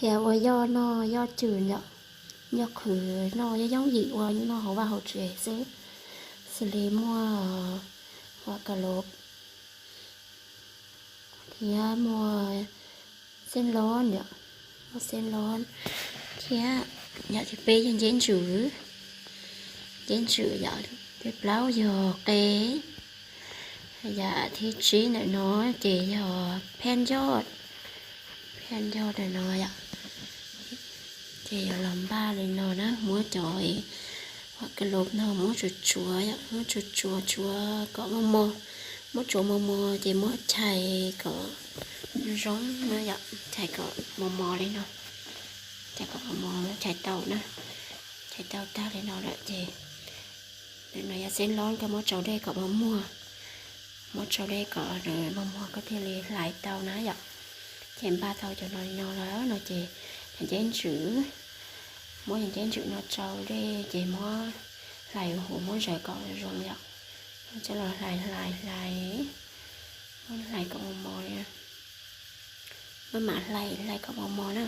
Thiab ua yoj noj, yoj cwm yom, yoj qhwv noj, yoj yooj yim ua noj hauv vaj hauv tsev xwb. Xws li muaj huam ka lov thiab muaj xeeb lob yom, muaj xeeb lob thiab yom, thiab peb yog nceb ntsws, nceb ntsws yom, thib plaub yog qe, yam thib tsib ntawm no ces yog phaj ncoj, phaj ncoj ntawm no yom. Ces yuav los npaj li no na, muab cov huam ka lov no muab tsuav tsuav yom, muab tsuav tsuav tsuav kom mos mos, muab tsuav mos mos ces muab chais kom zoo na yom, chais kom mos mos li no, chais kom mos mos, chais tau na, chais tau tag li no lawm ces ntawm no yog xeeb lob, koj muab tsau dej kom mos mos, muab tsau dej kom nws mos mos koj thiaj li hlais tau na yom. Ces npaj tau cov no li no lawm no ces cov nceb ntsws, muab cov nceb ntsws no tsau dej ces muab hlais huv, muab zaws kom zoo yom. Coj los hlais hlais hlais, muab hlais kom mos mos li, maj mam hlais hlais kom mos mos na.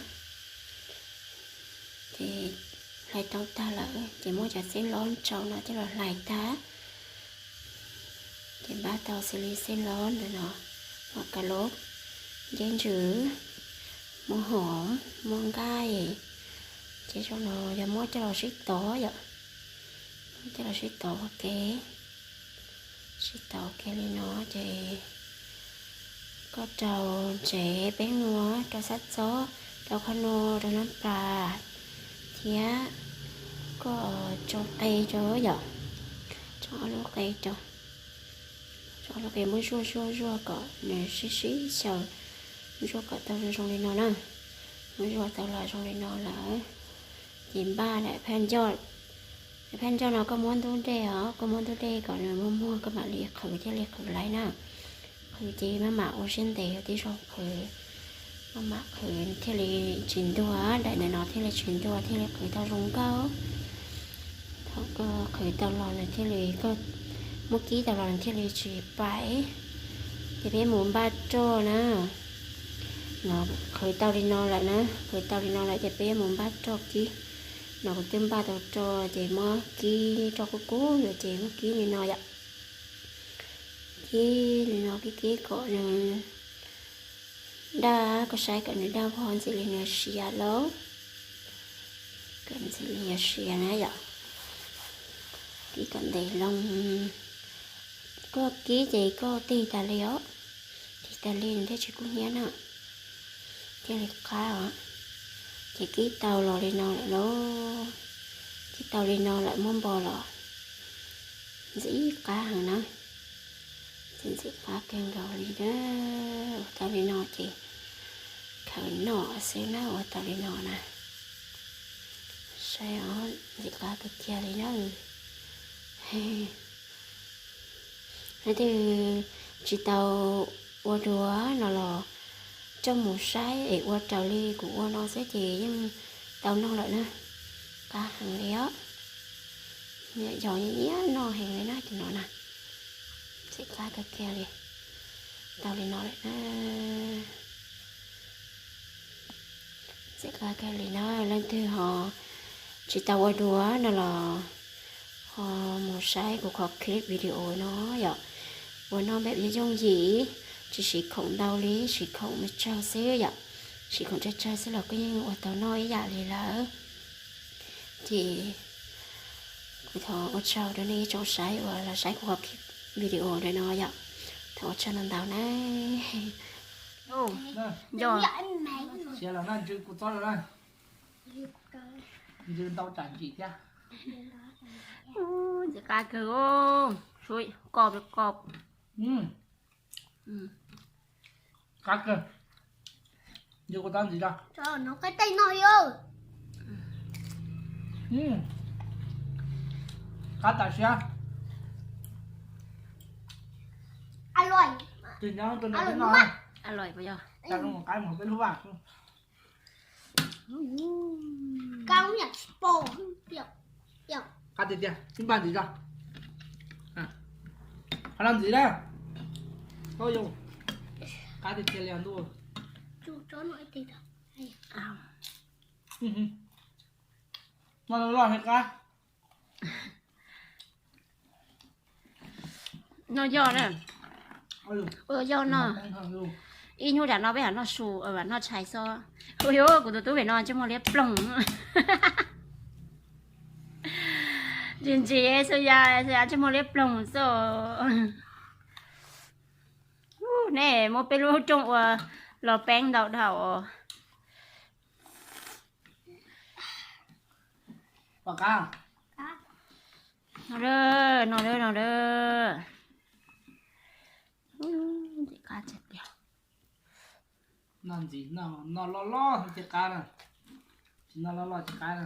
Ces hlais tau tag lawm ces muab cov xeeb lob tsau no coj los hlais tag. Ces npaj tau xws li xeeb lob ntawm no, huam ka lov, nceb ntsws, muaj hom, muaj nqaij. Ces zaum no yog muab coj los sib tov yom, muab coj los sib tov ua ke, sib tov ua ke li no ces koj rau ntsev, peeb nua, rau xab txob, rau qhov no, rau nab plas, thiab koj tsoo qe rau yom, tsoo ob lub qe rau, tsoo ob lub qe muab zuaj zuaj zuaj kom nws sib sib xyaw, zuaj kom tau zoo zoo li no na. Muab zuaj tau los zoo li no lawm ces npaj daim phaj ncoj. Daim phaj ncoj no koj muab ntub dej os, koj muab ntub dej kom nws muag muag koj mam li qhwv thiaj li qhwv laiv na. Qhwv ces maj mam ua siab ntev tib zoo qhwv, maj mam qhwv thiaj li tsis ntuag, daim ntawm no thiaj li tsis ntuag thiaj li qhwv tau zoo nkauj. Thaum koj qhwv tau los nws thiaj li, koj muab kib tau los nws thiaj li tsis paim. Ces peb mus npaj roj na. No qhwv tau li no lawm na, qhwv tau li no lawm ces peb yuav mus npaj roj kib. No kuv twb npaj tau roj ces muab kib, roj kub kub yuav ces muab kib li no yom. Kib li no, kib kib kom nws daj, koj saib kom nws daj vog ntxim li nws siav lauj. Kom ntxim li yuav siav na yom. Kib kom ntev loo. Koj kib ces koj tig tas li os, tig tas li nws thiaj tsis kub hnyiab na, thiaj li qab os. Ces kib tau los li no lawm lauj, kib tau li no lawm muab npo los ntxim qab heev na, ntxim ntxim qab kawg nkaus li na. Ua tau li no ces khaws noj xwb na, ua tau li no na. Saib os, ntxim qab kawg kiag li na. Leej twg tsis tau ua dua no los coj mus saib es ua raws li kuv ua no xwb ces yeej tau noj lawm na. Qab heev li os. Yog nyiam noj heev li na tus no na. Ntxim qab kawg kiag li. Tau li no lawm na. Ntxim qab kawg li na, leej twg ho tsis tau ua dua no los ho mus saib kuv qhov clip video no yom. Ua noj npem yooj yim, tsis siv khoom ntau li, siv khoom tsawg xwb yom. Siv khoom tsawg tsawg xwb los koj yeej ua tau noj ib yam li lawm. Ces kuv thov ua tsaug rau nej ib tsoom saib uas los saib kuv qhov clip video no yom. Thov ua tsaug ntau ntau na. Yog, siav los na, ntsw kuv txob los na. Ntsw ntau tsam ntsim thiab. Ntxim qab kawg, koj koj. Qab kawg. Ntsw kuv txob ntxiv tso. Qab tas siab. Tig nyob rau nram peb noj. Qab mus peb lub vaj. Qab tiag tiag, ib npaj ntxiv tso. Qab no ntxiv na. Qab tiag tiag li ntuj. Noj loj thiab qab. Noj yoj na. Ua yoj noj. Ib hnub tam no peb ham noj su, noj tshais xwb. Ua yuav kuv tus tub pem no ntsej muag liab ploog. Ntsis ntsis xwb ya, xwb ya ntsej muag liab ploog xwb. Nej muab peb lub rooj ua los peeb ntau dhau. No, no, no, no. Noj ntxiv, noj loj loj thiaj qab na. Tsis noj loj loj tsis qab na.